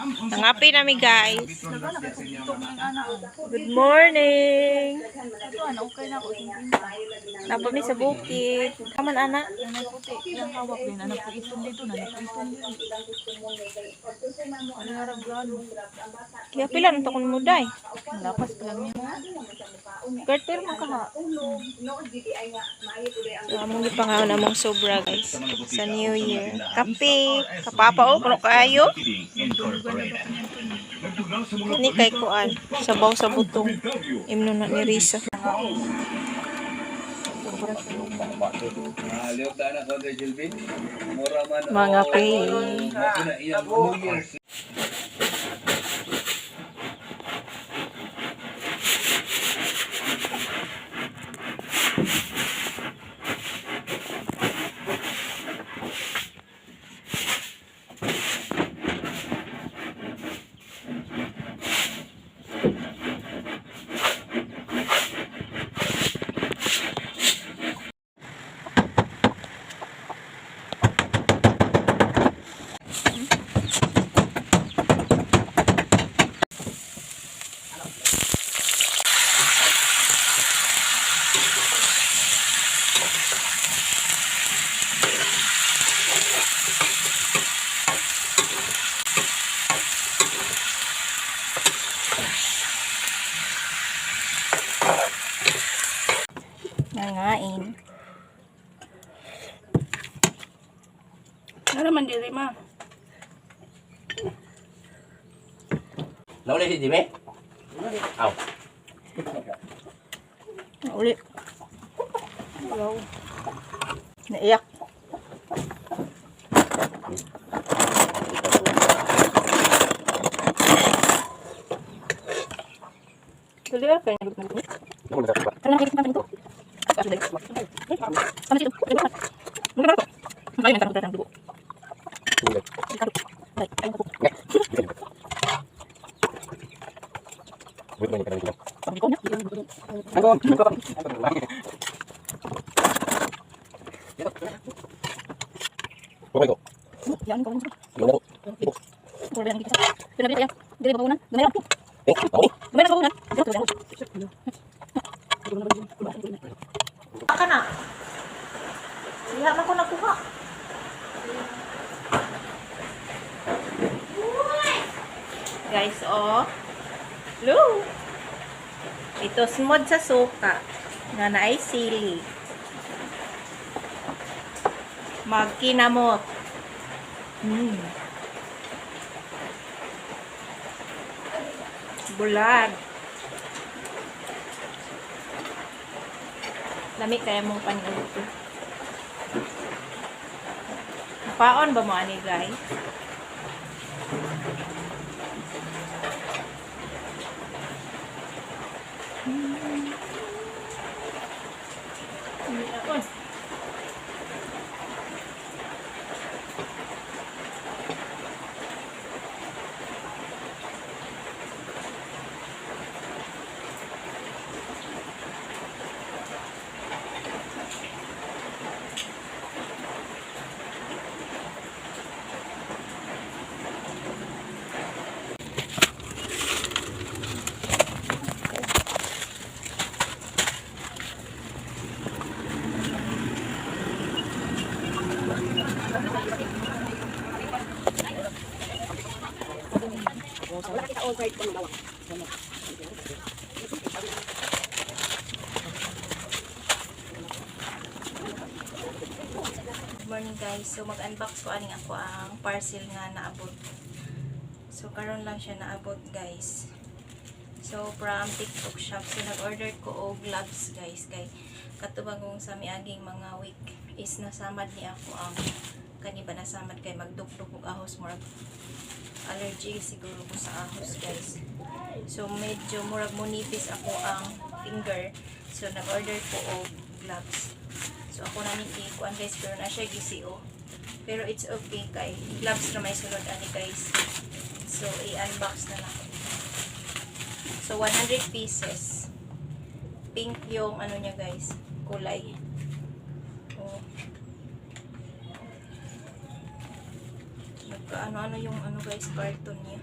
Nangapi nami, guys. Good morning. Okay na ako, 50. Napa mi sa bukid. Kaman ana. Nanay puti, yung hawak din. Anak po itom dito, nanay po itom dito. Ano nga raglan? Kaya pila nito kun muday. Malakas pa lang niya. Garter man kaha. So among gipangaon among sobra, guys, sa New Year. Kape, kapapa oh, puno kaayo. Ni kay kuan, sabaw sa butong. Imno na ni Risa. Mga pe. Nangain. Ano man diri ma? Nauli si Jimmy? Aw. Uli. Wow. Naiyak. Tuloy ka Ka na. Diha man ko nakuha. Guys, oh. Hello. Ito smod sa suka nga naay sili. Magkinamot. Bulag. Lami kaya mong paniluto. Paon ba mo ani, guys? Paon. Good morning, guys. So mag-unbox ko aning ako ang parcel nga naabot. So karon lang siya naabot, guys. So from TikTok Shop. So nag-order ko og gloves, guys, kay katubagong sa miaging mga week is nasamad ni ako ang kani ba, nasamad kay magdukduk og ahos, murag allergy siguro ko sa ahos, guys. So medyo murag monipis ako ang finger. So nag-order ko og gloves. So ako na ni kuan, guys, pero na siya GCO. Pero it's okay kay gloves na may sulod ani, guys. So i-unbox na lang. So 100 pieces. Pink yung ano niya, guys, kulay. Oh. Nagka ano-ano yung ano, guys, carton niya.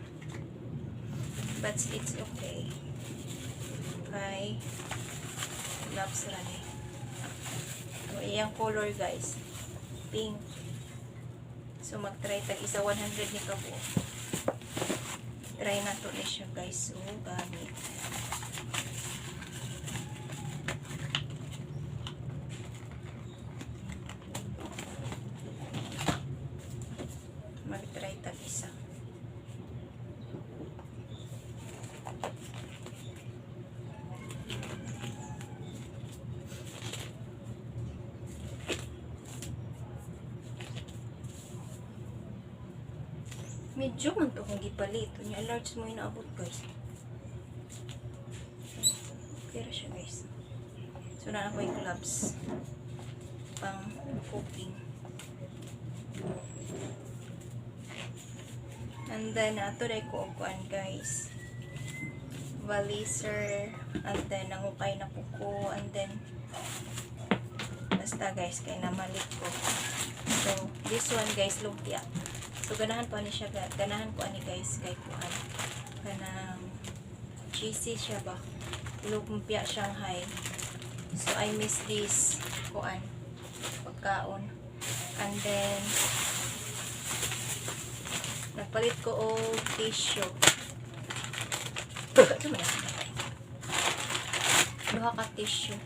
But it's okay. Kay gloves ra ni. So, iyang color, guys. Pink. So, mag-try tag isa, 100 ni kabuok. Try na to ni siya, guys. So, gamit. Mag-try tag isa. Medyo man to kung gipalit. Unya large mo inaabot, guys. Okay ra siya, guys. So na ako yung gloves. Pang cooking. And then, ato rin ko og kuan, guys. Valiser. And then, nangukay na po ko. And then, basta, guys, kay namalit ko. So, this one, guys, lumpia. So, ganahan ko ani siya, ganahan ko ani, guys, kay kuan. Kanang cheesy siya ba? Lumpia Shanghai. So, I miss this kuan pagkaon. And then, nagpalit ko og tissue. Ito man na. Duha ka tissue.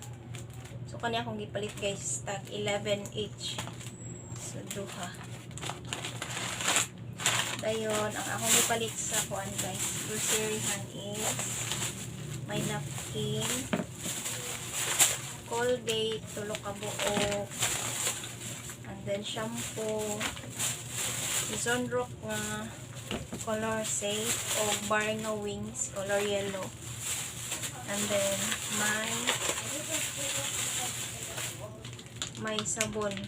So, kani akong gipalit, guys, tag 11 each. So, duha. Dayon, ang akong gipalit sa kuan, guys, groceryhan is may napkin, Colgate, tulo ka buok, and then shampoo, Zonrock nga color safe, o bar nga wings, color yellow. And then, may sabon,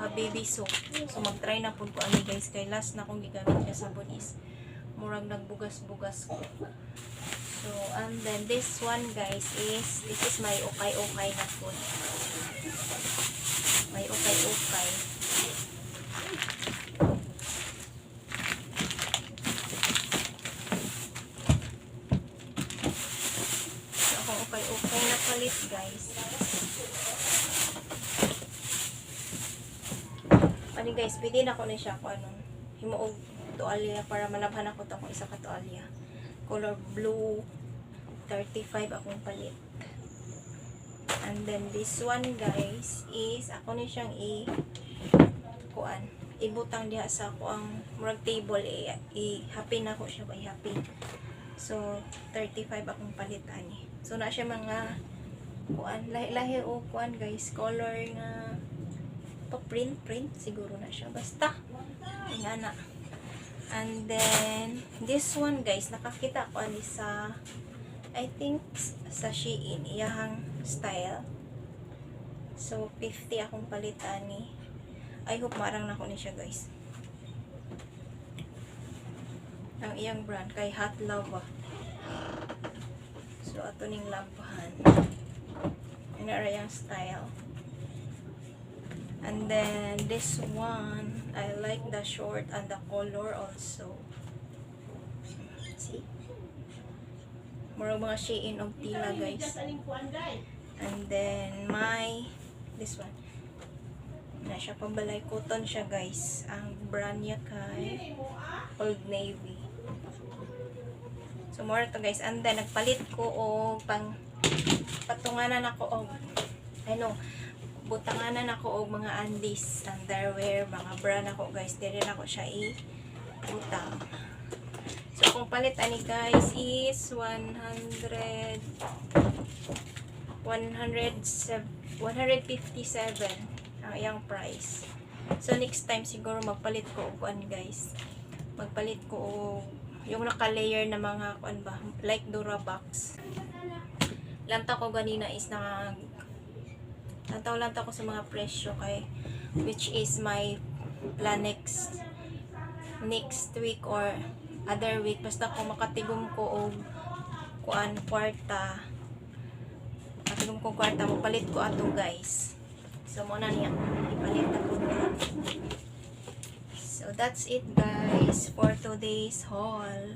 Habibi soap. So, mag-try na po ko ani, guys, kay last na akong gigamit nga sabon is murag nagbugas-bugas ko. So, and then this one, guys, is this is my ukay-ukay na food. May ukay-ukay. So, akong ukay-ukay na palit, guys. Ano, guys, pwede na ko na siya kung anong himuog tuwalya para malabhan ako to akong isa ka tuwalya. Color blue, 35 akong palit. And then this one, guys, is ako ni siyang i kuan ibutang diha sa ako ang murag table, i happy na ko siya ba, i-happy. So 35 akong palit ani. So na siya mga kuan lahi-lahi o kuan, guys, color nga pa print print siguro na siya, basta nga na. And then this one, guys, nakakita ko ani sa, I think, sa Shein, iyahang style. So 50 akong palit ani. I hope marang na ko ni siya, guys. Ang iyang brand kay Hot Lava. So ato ning labhan. Ina ra iyang style. And then this one, I like the short and the color also. See? Murag mga Shein og tila, guys. And then my this one. Na siya pambalay, cotton siya, guys. Ang brand niya kay Old Navy. So more to, guys. And then nagpalit ko og pang patunganan ako og ano, butanganan ako og mga undies, underwear, mga bra nako, guys. Diri na ko siya i butang. So kung palit ani, guys, is 100 107 157 ang iyang price. So next time siguro magpalit ko og kuan, guys. Magpalit ko og yung naka-layer na mga kuan ba, like Durabox. Lantaw ko ganina is nag lantaw lantaw ko sa mga presyo kay which is my plan next next week or other week, basta kung makatigom ko og kuan kwarta, makatigom ko kwarta, mopalit ko ato, guys. So mo na niya ipalit na ko. So that's it, guys, for today's haul.